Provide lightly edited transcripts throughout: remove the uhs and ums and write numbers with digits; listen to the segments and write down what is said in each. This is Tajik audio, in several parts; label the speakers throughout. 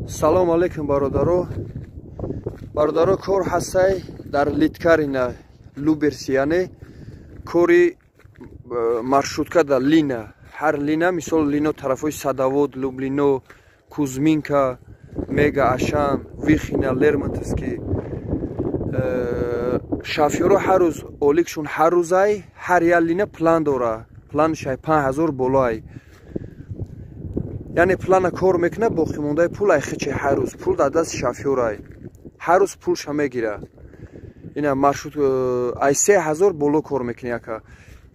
Speaker 1: Салом алейкум, бародаро. Бародаро, кор ҳастай дар Литкарина, Люберси, яъне кори маршрутка дар лина. Ҳар лина, мисол лино тарафҳои Садовод, Люблино, Кузминка, Мега, Ашан, Вихина, Лермонтовский. Шофёро ҳар рӯз оликшон ҳар рӯзай, ҳар як лина план дора. Планаш ай 5000 болоай. Яъне плана кор мекуна, боқимондаи пул ай хиче ҳар рӯз. Пул дар дасти шофёрай. Ҳар рӯз пулша мегира. Ина маршрут ай 3000 боло кор мекуни яка.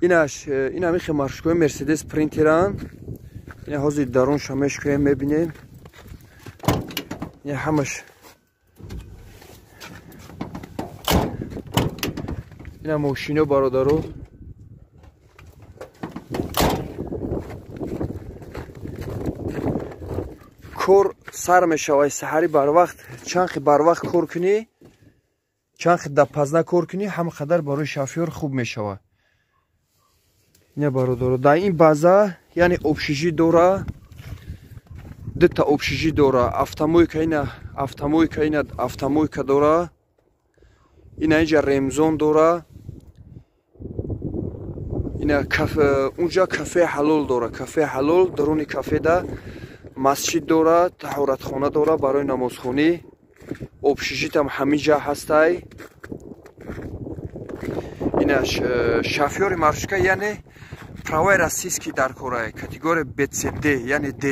Speaker 1: Инаш ина михе маршруткои Мерседес Принтеран. Ина ҳозир дарунша мешкӯем, мебинем. Ина ҳамаш ина мошино, бародаро. Кор сар мешавад саҳари барвақт, чанд хи барвақт кор кунӣ, чанд хи допоздна кор кунӣ, ҳама қадар барои шофёр хуб мешавад. Ина бародаро, дар ин база яъне общежит дора, дута общежит дора, автомойка, ина автомойка, ина автомойка дора, ина инҷа ремзон дора, ина кафе, унҷа кафе ҳалол дора, кафе ҳалол, даруни кафеда масҷид дора, таҳоратхона дора барои намозхонӣ, общежитам ҳамиҷа ҳастай. Ина шофёри маршрутка, яъне праваи российский дар корай, категория БЦД, яъне Д.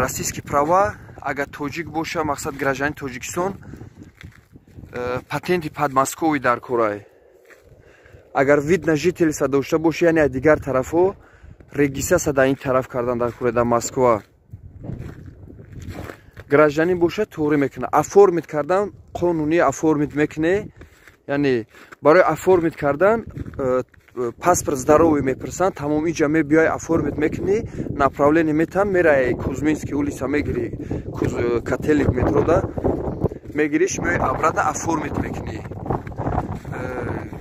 Speaker 1: Российский права, агар тоҷик боша, мақсад гражданин Тоҷикистон, патенти Подмосковий дар корай. Агар вид на жительство дошта боша, яъне аз дигар тарафҳо регистрация дар ин тараф кардан дар корай, дар Москва. Гражданин боша, туғри мекунад. Оформить кардан қонунӣ оформить мекуне, яъне барои оформить кардан паспорт здоровый мепурсанд, тамом инҷа мебиёй, оформить мекунӣ, направление метам, мерай Кузьминский улица мегири, Котельник метрода мегириш, меои обратно оформить мекунӣ.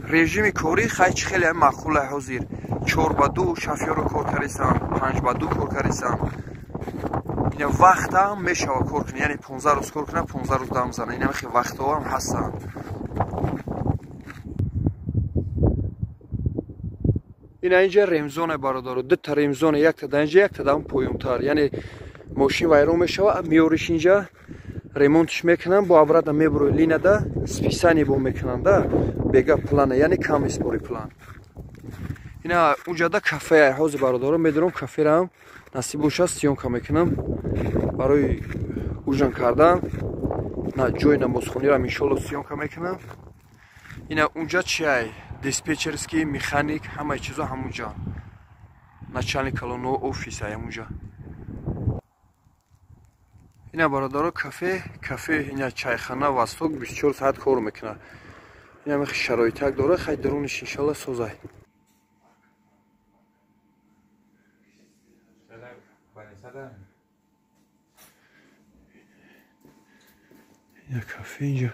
Speaker 1: Режими корӣ хай чи хеле маъқула ҳозир. 4 ба 2 шофёро кор кардисам, 5 ба 2 кор кардисам. Ина вақтам мешава кор кунӣ, яъне 15 рӯз кор кунам, 15 рӯз дам зана. Ина хе вақтҳоам ҳастанд. Ина инҷа ремзоне, бародаро, дута ремзоне, якта дар инҷа, якта дар поёнтар. Яъне мошин вайрон мешава, меориш инҷа, ремонтш мекунам, бо обратно мебурои линада, списание бо мекунам, да, бега плана, яъне кам испори план. Ина унҷада кафе, ҳозир бародаро медорам каферам, насиб боша съёмка мекунам барои ужин кардан, на ҷои намозхониам иншолло съёмка мекунам. Ина унҷа чиай? Диспетчерский, механик, ҳамаи чизо ҳамунҷа. Начальник колоно офис ай ҳамунҷа. Ина бародаро кафе, кафе ина чайхана Восток 24 соат кор мекунад. Ина мехи шароитак дора, хай даруниш иншалла созай. Ина кафе инҷа.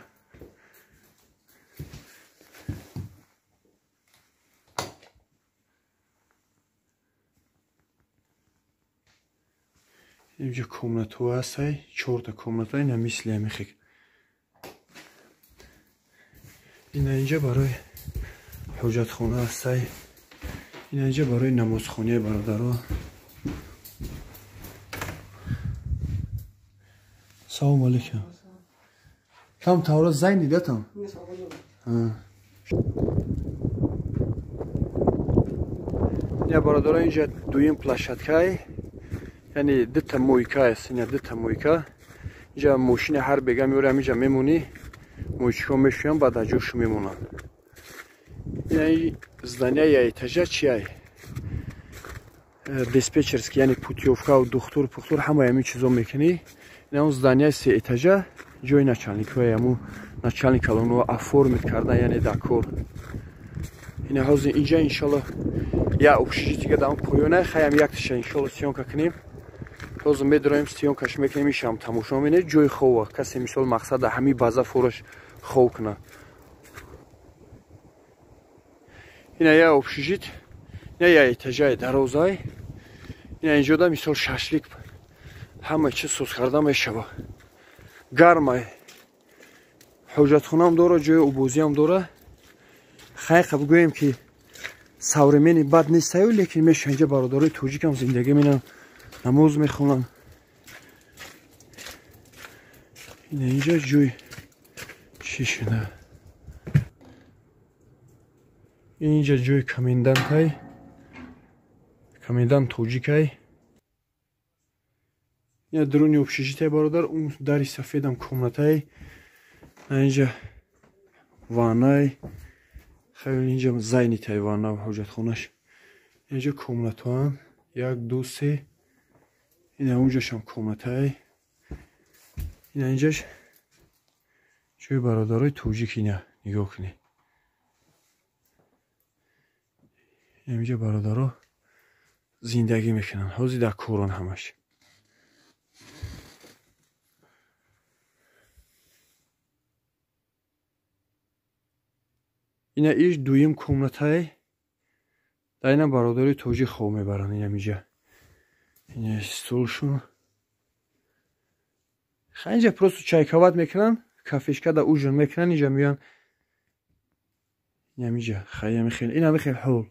Speaker 1: Инҷа комнатҳо ҳастай, чорта комната, ина мисли ҳамихек. Ина инҷа барои ҳоҷатхона ҳастай. Ина инҷа барои намозхонаи бародаро. Салом алейкум. Там тавра зайни да там? Ина бародаро инҷа дуюм площадкай. Яъне дута мойка аст, ина дута мойка. Инҷа мошини ҳар бега меори, ҳаминҷа мемонӣ, мойчикҳо мешӯянд, баъд аз ҷошу мемонанд. Ина здания я этажа чиай? Диспетчерский, яъне путёвка, духтур, пухтур, ҳамаи ҳамин чизо мекунӣ. Ина он здания се этажа, ҷои начальникҳои ҳамун начальник колоно оформить кардан, яъне дар кор. Ина ҳозир инҷа иншолло я общежитие дига дар он поёна, хаям якташа иншолло съёмка кунем. Ҳозир медроем, съёмкаш мекунем, ишам тамошо мене, ҷои хова. Касе мисол мақсад дар ҳамин база фураш хов куна. Ина я общежит, ина я этажаи дарозай. Ина инҷода мисол шашлик Ҳама чиз соз карда мешава. Гармай. Ҳоҷатхонаам дора, ҷои обозиам дора. Хайқа бигӯем ки современи бад нестаю, лекин меша инҷа бародарои тоҷикам зиндагӣ менан, намоз мехонанд. Ина инҷа ҷои чӣ шуда? Инҷа ҷои комендантай. Комендант тоҷикай. Ина дуруни общежитие бародар, он дари сафедам комнатай. Инҷа ваннай. Хеле инҷа зайнитай ванна ҳоҷатхонаш. Инҷа комнатаан. 1 2 3. Ина онҷашам комнатай. Ина инҷаш ҷои бародарои тоҷик ина нигоҳ кунед. Инҷа бародаро зиндагӣ мекунанд. Ҳозир дар корон ҳамаш. Ина иш дуюм комнатай. Дар ина бародарои тоҷик хоб мебаранд инамиҷа. Ина столшон. Инҷа просто чайкават мекунанд, кафешка да ужин мекунанд, инҷа меоянд. Инамиҷа, хай ами хел, ин ами хел ҳол.